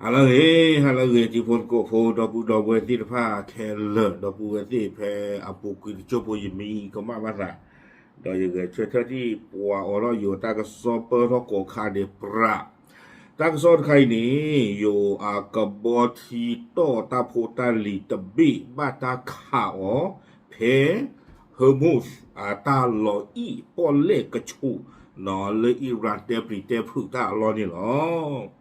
ဟါလၢအဂ့ၤ, ဟါလၢအဂ့ၤ တံၤဖိသကိးဖိ ဒီပုၢ်ဒီဝဲၢ်သ့ၣ်တဖၣ်ခဲလၢာ်, ဒီပုၢ်ဝဲၢ်သ့ၣ်ဖဲအပူၤကွံာ်တစိၢ်ဖိ ယမံကမၣ်ဘၣ်သး, ဒီးယဂဲၤဆၢထၢၣ်ထံၣ်ပှၤအိးထီၣ်ယိၤတၢ်ကစီၣ်ပၢၢ်ထီၣ်ကိးခါဒံးပြး, တၢ်ကစီၣ်တခါအံၤန့ၣ် ယိၤအကဘီထံတီၢ်တၢ်ဖိတၢ်လံၤတဘ့ၣ်ဘၣ်တၢ်ခးအီၤ ဖဲ Hormuz အတၢ်လီၤအံၣ်ပီၣ်လဲၣ်ကဆူး လၢ Iran တဲပျံၤတဲဖုးတၢ်အလီၢ်န့ၣ်လီၤ.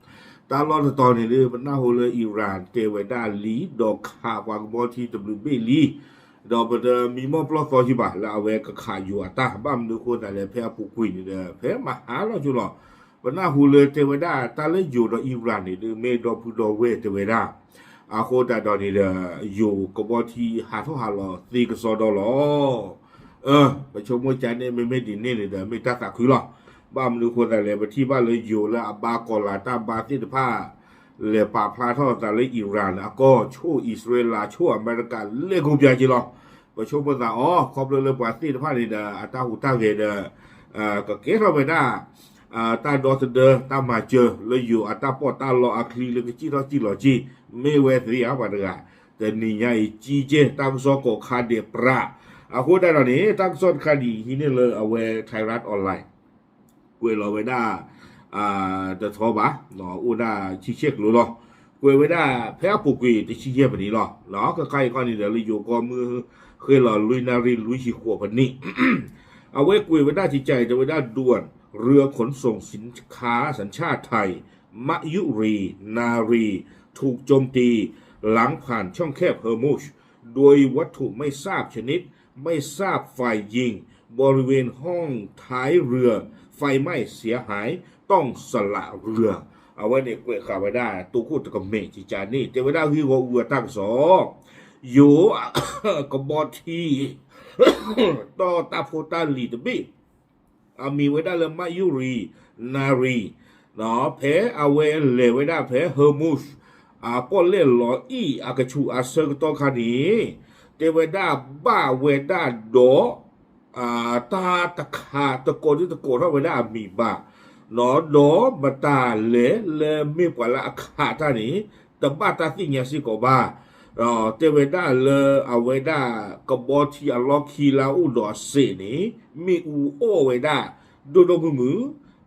တၢ်လီၢ်တတီၤန့ၣ်ဒ်ပနၢ်ဟူလၢ Iran တဲဝဲဒၣ်လံ ဒီးခးပှၤကဘီထံတဘျုးဘ့ၣ်လံ, ဒီးပတမံမီၢ်ပျီၢ်သီယံာ်ဘၣ် လၢအဝဲကခးယိၤအတၢ်, ဘၣ်မနုၤအဃိသတးလဲၣ် ဖဲအပူၤကွံာ်န့ၣ်ဒီး ဖဲမဟါလီၤကၠိလီၤ, ပနၢ်ဟူလၢတဲဝဲဒၣ် တၢ်လၢယိၤဒီး Iran န့ၣ်ဒီး မ့ၢ်ဒီပုၢ်ဒီဝဲၢ်တဲဝဲဒၣ်, အဃိသတးဒီးန့ၣ်ဒီး ယိၤကဘီထံဟးထီၣ်ဟးလီၤသ့ကစီဒီလီၤ. ပဆိကမိၣ်ကန့ၣ် မ့မ့ၢ်ဒ်န့ၣ်န့ၣ်ဒီး မ့ၢ်တၢ်သးခုလီၤ. ဘၣ်မနုၤအဃိသတးလဲၣ် ပထံၣ်ဘၣ်လၢယိၤလၢအဘါကီၤလၤတၢ်ဘါသ့ၣ်တဖၣ် လဲၤပာ်ဖျါထီၣ်အသးလၢ Iran အကီၢ် ဆိၣ်အံၣ်စရ့လး ဆိၣ်အမဲရကၤ လဲၤကိးပၠးက့လီၤ. ပဆိကမိၣ်သးအီၤ ခီဖျိလၢပှၤသ့ၣ်တဖၣ်န့ၣ်ဒီး အတၢ်ဟူးတၢ်ဂဲၤဒီး ကကဲထီၣ်ဝဲဒၣ် တၢ်ဒီသဒၢ တၢ်မၤစၢၤလၢယိၤအတၢ်ပီးတၢ်လီအချံလၢကစံၣ်ထီၣ်စံၣ်လီၤက့ၤ မ့ၢ်ဝဲသ့ဧါ ပှၤတဂၤ, တနံၤညါအံၤ ကံကဲတၢ်ကစီၣ်ကိးခါဒံးပြး, အဃိသတးဒီးန့ၣ် တၢ်ကစီၣ်တခါဒ်အံၤ ဟံးန့ၢ်လၢအဝဲ Thairath Online ကွဲးလီၤဝဲဒၣ် တထီဘၣ်, အိၣ်ဒၣ်ဆံဆဲၣ်ကျိၤလီၤ. ကွဲးဝဲဒၣ်ဖဲအပူၤကွံာ်တဆံယဲၢ်ပနံးလီၤ. ခဲခါအံၤခီန့ၣ်ဒီး လၢယိၤကီၢ်မုၢ်ဃ့လီၤလွံၢ်နၣ်ရံၣ်လွံၢ်ဆံဃိးပနံး, အဝဲကွဲးဝဲဒၣ်ကကါအံၤ တဲဝဲဒၣ် ด่วน เรือขนส่งสินค้าสัญชาติไทย มายุรี นารี ถูกโจมตี หลังผ่านช่องแคบ ฮอร์มุซ โดยวัตถุไม่ทราบชนิด ไม่ทราบฝ่ายยิง บริเวณห้องท้ายเรือ ไฟไหม้เสียหาย ต้องสละเรือ အဝဲန့ၣ်ကွဲးဃာ်ဝဲဒၣ် တိခိၣ်တကမဲာ်ကကါန့ၣ် တဲဝဲဒၣ်ဂ့ၢ်ဂီၢ်အူအတၢ်ကစီၣ်, ယိၤ ကဘီထံ တီၢ်တၢ်ဖိတၢ်လံၤတဘ့ၣ် အမံၤဝဲဒၣ်လၢ มายุรี นารี ဖဲအဝဲလဲၤဝဲဒၣ်ဖဲ Hormuz အပီၣ်လဲၣ်လီၤအံၣ်အကဆူးအဆၢကတီၢ်ခါန့ၣ် တဲဝဲဒၣ်ဘၣ်ဝဲဒၣ်ဒီး တၢ်တခးတကိးဒ်တကိးထီၣ်ဝဲဒၣ်အမံၤဘၣ်, ဒီးမတၤလဲၣ်လၢမ့ၢ်ပှၤလၢအခးတၢ်န့ၣ် တဘၣ်တၢ်သ့ၣ်ညါစ့ၢ်ကီးဘၣ်. တဲဝဲဒၣ်လၢအဝဲဒၣ်ကဘီထံအလီၢ်ခံလၢအအိၣ်ဒီးအစဲးန့ၣ် မ့ၣ်အူအီၣ်ဝဲဒၣ် ဒိၣ်ဒိၣ်မုၢ်မုၢ်,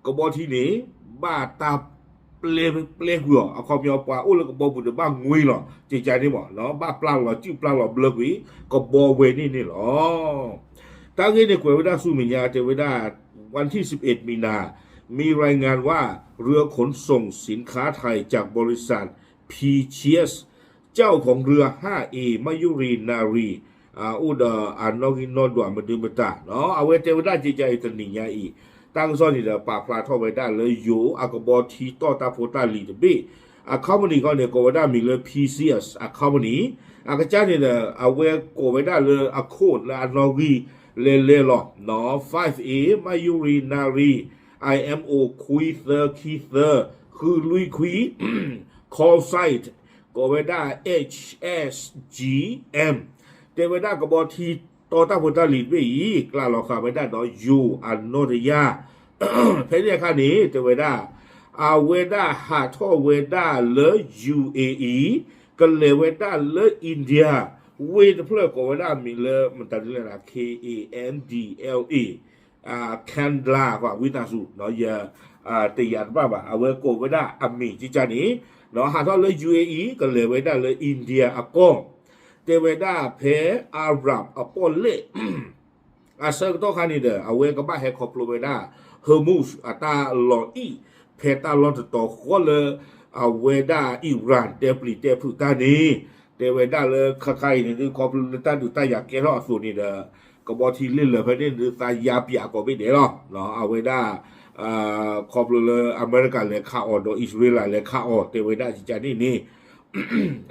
ကဘီထံန့ၣ် ဘၣ်တၢ် ပျဲပျဲကွံာ်အီၤ, အခီပညီပှၤအိၣ်လၢကဘီပူၤဒီးဘၣ်ငွ့လီၤ, ကကါန့ၣ်မး, ဘၣ်ပျၢ်လီၤစုၣ်ပျၢ်လီၤဘျၢကွံာ် ကဘီဝဲန့ၣ်န့ၣ်လီၤ. တၢ်ဂ့ၢ်န့ၣ်ကွဲးဝဲဒၣ်ဆူမဲာ်ညါ တဲဝဲဒၣ် วันที่สิบเอ็ด มีนา มีรายงานว่า เรือขนส่งสินค้าไทยจากบริษัท พีเชียส เจ้าของเรือ ห้าเอ มายุรี นารี အိၣ်ဒီးအနီၣ်ဂံၢ်နီၣ်ဒွးမနုၤမတၤ, အဝဲတဲဝဲဒၣ်ကကါအံၤ တနံၤညါအံၤ တၢ်ကစီၣ်န့ၣ်ဒီး ပာ်ဖျါထီၣ်ဝဲဒၣ်လၢယိၤအကဘီထံတီၢ်တၢ်ဖိတၢ်လံၤတဘ့ၣ်, အ company ခီန့ၣ် ကိးဝဲဒၣ်မံၤလၢ P C S အ company, အကစၢ်န့ၣ်ဒီး အဝဲကိးဝဲဒၣ်လၢအ code လၢအနီၣ်ဂံၢ်လဲၤလဲၤလီၤ, five A Mayuri Nari, I M O ခွံသၢခံသၢ ဃုလွံၢ်ခွံ call sign ကိးဝဲဒၣ် H S G M, တဲဝဲဒၣ်ကဘီထံတီၢ်တၢ်ဖိတၢ်လံၤတဘ့ၣ်အံၤ ကျးလီၤဃာ်ဝဲဒၣ်ဒီးယိၤအနီၣ်တယၢ်, ဖဲန့ၣ်အခါန့ၣ် တဲဝဲဒၣ် အဝဲဒၣ်ဟးထီၣ်ဝဲဒၣ်လၢ ယူၣ်အ့အံၤ ကလဲၤဝဲဒၣ်လၢ India ဝ့ၢ်တဖျၢၣ်ကိးဝဲဒၣ်မံၤလၢ မတၤဒ်လဲၣ် K A N D L A, Kandla ဝံသးစူၤ ယတယာ်တဘၣ်ဘၣ်, အဝဲကိးဝဲဒၣ်အမံၤကကါန့ၣ်, ဟးထီၣ်လၢ ယူၣ်အ့အံၤ ကလဲၤဝဲဒၣ်လၢ India အကီၢ်, တဲဝဲဒၣ်ဖဲ Arab အပီၣ်လဲၣ် အဆၢကတီၢ်ခါန့ၣ်ဒီး အဝဲကဘၣ်ဟဲခီဖျိဝဲဒၣ် Hormuz အတၢ်လီၤအံၣ် ဖဲတၢ်လီၢ်တတီၤဃီလၢ အဝဲဒၣ် Iran တဲပျံၤတဲဖုးတၢ်န့ၣ်, တဲဝဲဒၣ်လၢခဲခါအံၤန့ၣ်ဒုး ခီဖျိလၢတၢ်ဒုးတၢ်ယၤကဲထီၣ်အသိးန့ၣ်ဒီး ကဘီထံလ့ၢ်လၢာ်ဖဲန့ၣ်ဒုး သးယါပၠးကိးဘ့ၣ်ဒဲးလီၤ. အဝဲဒၣ် ခီဖျိလၢအမဲရကၤလဲၤခးအီၤဒီး အံၣ်စရ့လးလဲၤခးအီၤ တဲဝဲဒၣ်ကကါန့ၣ်န့ၣ်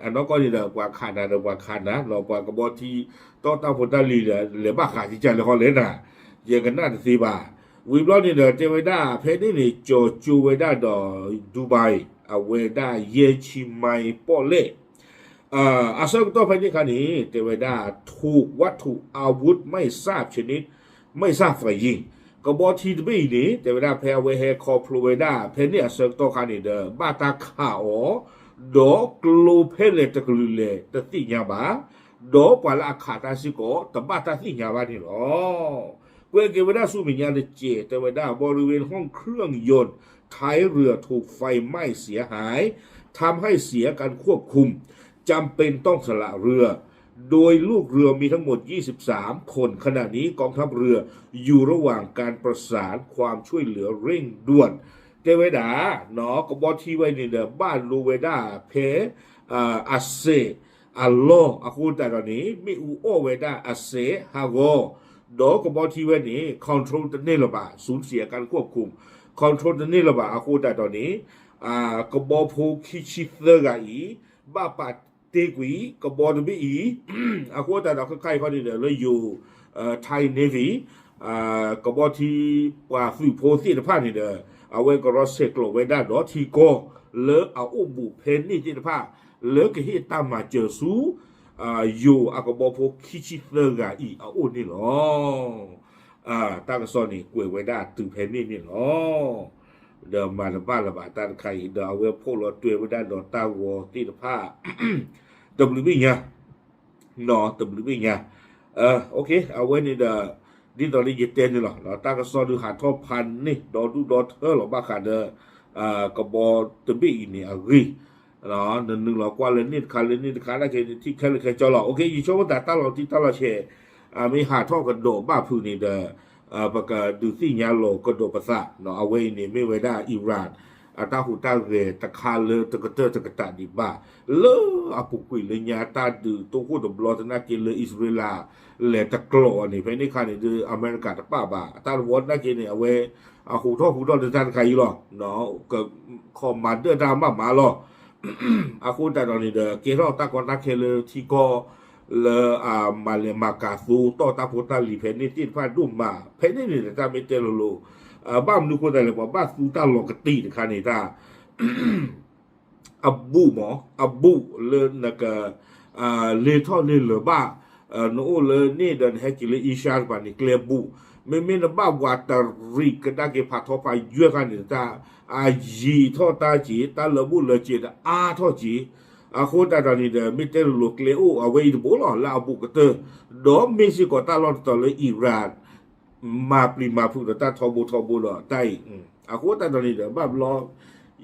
အနီၢ်ကီၢ်န့ၣ်ဒီး ပှၤခးနၤဒီးပှၤခးနၤ ပှၤကဘီထံတီၢ်တၢ်ဖိတၢ်လံၤဒီး လဲၤဘၣ်ဃးကကါလဲၤဃီလဲၣ်နၤ, ယကနၣ်တသ့ဘၣ်. ဝံၤဘျီန့ၣ်ဒီး တဲဝဲဒၣ်ဖဲန့ၣ်န့ၣ် ကၠီၤကၠိဝဲဒၣ်ဒီး Dubai အဝဲဒၣ်ယဲၢ်ဆံမံပီၣ်လဲၣ် အဆၢကတီၢ်ဖဲန့ၣ်အခါန့ၣ် တဲဝဲဒၣ် ถูกวัตถุอาวุธไม่ทราบชนิด ไม่ทราบฝ่ายยิง ကဘီထံတဘ့ၣ်အံၤန့ၣ် တဲဝဲဒၣ်ဖဲအဝဲဟဲခီဖျိဝဲဒၣ် ဖဲန့ၣ်အဆၢကတီၢ်ခါန့ၣ်ဒီး ဘၣ်တၢ်ခးအီၤ ဒီးကျိဖဲလဲၣ်တကလုာ်လဲၣ်တသ့ၣ်ညါဘၣ်, ဒီးပှၤလၢအခးတၢ်စ့ၢ်ကီး တဘၣ်တၢ်သ့ၣ်ညါဘၣ်န့ၣ်လီၤ. ကွဲးက့ၤဝဲဒၣ်ဆူမဲာ်ညါတစဲး တဲဝဲဒၣ် บริเวณห้องเครื่องยนต์ท้ายเรือถูกไฟไหม้เสียหาย ทำให้เสียการควบคุม จำเป็นต้องสละเรือ โดยลูกเรือมีทั้งหมด ยี่สิบสาม คน ขณะนี้กองทัพเรืออยู่ระหว่างการประสานความช่วยเหลือเร่งด่วน တဲဝဲဒၣ် ကဘီထံဝဲန့ၣ်ဒီး ဘၣ်လိဝဲဒၣ်ဖဲ အစဲးအလီၢ်အဃိသတးဒီးန့ၣ် မ့ၣ်အူအီၣ်ဝဲဒၣ်အစဲးဟးဂီၤ, ဒီးကဘီထံဝဲန့ၣ် control တန့ၢ်လၢၤဘၣ် ศูนย์เสียการควบคุม control တန့ၢ်လၢၤဘၣ်အဃိသတးဒီးန့ၣ် ကဘီဖိခံဆံသၢဂၤအံၤ ဘၣ်ပာ်တ့ၢ်ကွံာ် ကဘီတဘ့ၣ်အံၤ အဃိသတးဒီးခဲခါအံၤခီန့ၣ်ဒီး လၢယိၤ Thai Navy ကဘီထံပှၤသုးဖိသ့ၣ်တဖၣ်န့ၣ်ဒီး အဝဲကရီဆဲးကျိးဝဲဒၣ်ဒီးထံကီၢ်လၢအအိၣ်ဘူးဖဲန့ၣ်သ့ၣ်တဖၣ် လၢကဟ့ၣ်တၢ်မၤစၢၤဆူ ယိၤအကဘီဖိခံဆံသၢဂၤအံၤအအိၣ်န့ၣ်လီၤ. တၢ်ကစီၣ်န့ၣ်ကွဲးဝဲဒၣ်တုၤဖဲန့ၣ်န့ၣ်လီၤ. ဒီးမၤတဘၣ်လၢၤဘၣ်တၢ်တခါအံၤ ဒီးအဝဲဖီၣ်လီၤတွဲဝဲဒၣ်ဒီးတၢ်ဂီၤသ့ၣ်တဖၣ် တဘျုးဘ့ၣ်ညါ တဘျုးဘ့ၣ်ညါ အဝဲန့ၣ်ဒီး ဒ်သိးလၢယတဲန့ၣ်လီၤ တၢ်ကစီၣ်ဒုးဟးထီၣ်ဖးန့ၢ်ဒီဒူၣ်ဒီထၢလီၤဘၣ်ဃးဒီး ကဘီတဘ့ၣ်အံၤန့ၣ်အဂ့ၢ် နနုာ်လီၤကွၢ်လၢန့ၣ်တခါလၢန့ၣ်တခါ တၢ်ခဲန့ၣ်ထံၣ်ခဲလၢာ်ခဲဆ့လီၤ. ယဆိကမိၣ်သးတၢ်လီၤတံၢ်တၢ်လီၤဆဲး မ့ၢ်ဟးထီၣ်ကဒီးဘၣ်ဖုးန့ၣ်ဒီး ပကဒုးသ့ၣ်ညါလီၤကဒီးပသး အဝဲအံၤန့ၣ်မ့ၢ်ဝဲဒၣ် Iran အတၢ်ဟူးတၢ်ဂဲၤတခါလၢတကတၢၢ်တကတၢၢ်ဒံးဘၣ် လၢအပူၤကွံာ်လၢညါတၢ်ဒုးတိၢ်ခိၣ်တဘျီသနာ်က့လၢအံၣ်စရ့လး လဲၤတကျိးအီၤန့ၣ် ဖဲန့ၣ်ခါန့ၣ်ဒီး အမဲရကၤတပာ်ဘၣ် အတၢ်တဝီသနာ်က့န့ၣ် အဝဲ အဟူးထီၣ်ဟူးထီၣ်လၢတၢ်တခါအံၤလီၤ ခီၣ်မၤဒၢၣ်တၢ်မးမးလီၤ အဃိသတးဒီးန့ၣ်ဒီး ကဲထီၣ်တၢ်ကီတၢ်ခဲလၢထံကီၢ် လၢအမၤလဲၤမၤကၤသိတီၢ်တၢ်ဖိတၢ်လံၤဖဲန့ၣ်သ့ၣ်တဖၣ်ဒိၣ်မး ဖဲန့ၣ်န့ၣ်ဒီးတၢ်မ့ၢ်တဲလိၤလိၤ ဘၣ်မနုၤဃိသတးလဲၣ် ပှၤဘၣ်သူတၢ်လီၤကတံာ်တခါန့ၣ်တၢ် အဘူးမး အဘူးလၢနက လ့ထီၣ်လ့လၢၤဘၣ် နအိၣ်လၢန့ၣ်ဒီးနဟဲက့ၤလၢအ့ရှါတပၤန့ၣ် ကျဲဘူး မ့မ့ၢ်နဘၣ်ဝးတရံးကဒါက့ၤဖးထီဖးယွဲၢ်ခါန့ၣ် တၢ်အယံၤထီၣ်တၢ်က့ၤ တၢ်လၢာ်ဘူၣ်လၢာ်စဲးဒီးအါထီၣ်က့ၤ အဃိသတးဒီးန့ၣ်ဒီး မ့ၢ်တဲလိၤလိၤကျဲအိၣ်အဝဲအံၤတဘိလီၤ လၢအဘူးကတၢၢ် ဒီးမ့ၢ်စ့ၢ်ကီးတၢ်လီၢ်တတီၤလၢ Iran မၤပျံၤမၤဖုးဒီးတၢ်ထီဘိထီဘိဒီးတၢ်အံၤ အဃိသတးဒီးန့ၣ်ဒီး ဘၣ်ဘျီ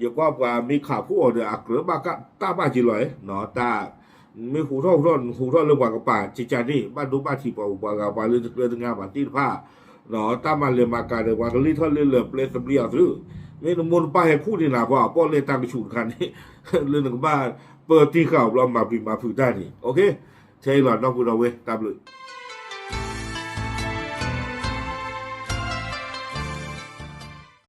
ယကွၢ်ပှၤမ့ၢ်ခးဖှိၣ်အီၤဒီး အကြၢးဘၣ်တၢ်ဘၣ်က့ၤလီၤ တၢ် မ့ၢ်ဟူးထီၣ်ဟူးထီၣ် ဟူးထီၣ်လၢပှၤကပာ်ကကန့ၣ် ဘၣ်ဒိဘၣ်ထံးပှၤဂၤပှၤလၢတကျၢတညါဘၣ်သ့ၣ်တဖၣ် တၢ်မၤလဲၤမၤကၤဒီး ပှၤကလ့ထီၣ်လ့လၢာ်ပျဲသဘျ့အီၤသု မ့ၢ်နမိၢ်နပၢ်ဟဲခူၣ်န့ၣ်နၤ ပှၤအပီၣ်လဲၣ်တၢ်ကဆူးတခါန့ၣ် လၢနကဘၣ်ပၢတံၢ်ဃာ်အီၤဘျီ မၤပျံၤမၤဖုးတၢ်န့ၣ် ထဲအံၤလီၤ ဒီပုၢ်ဒီဝဲၢ် တၢ်ဘျုး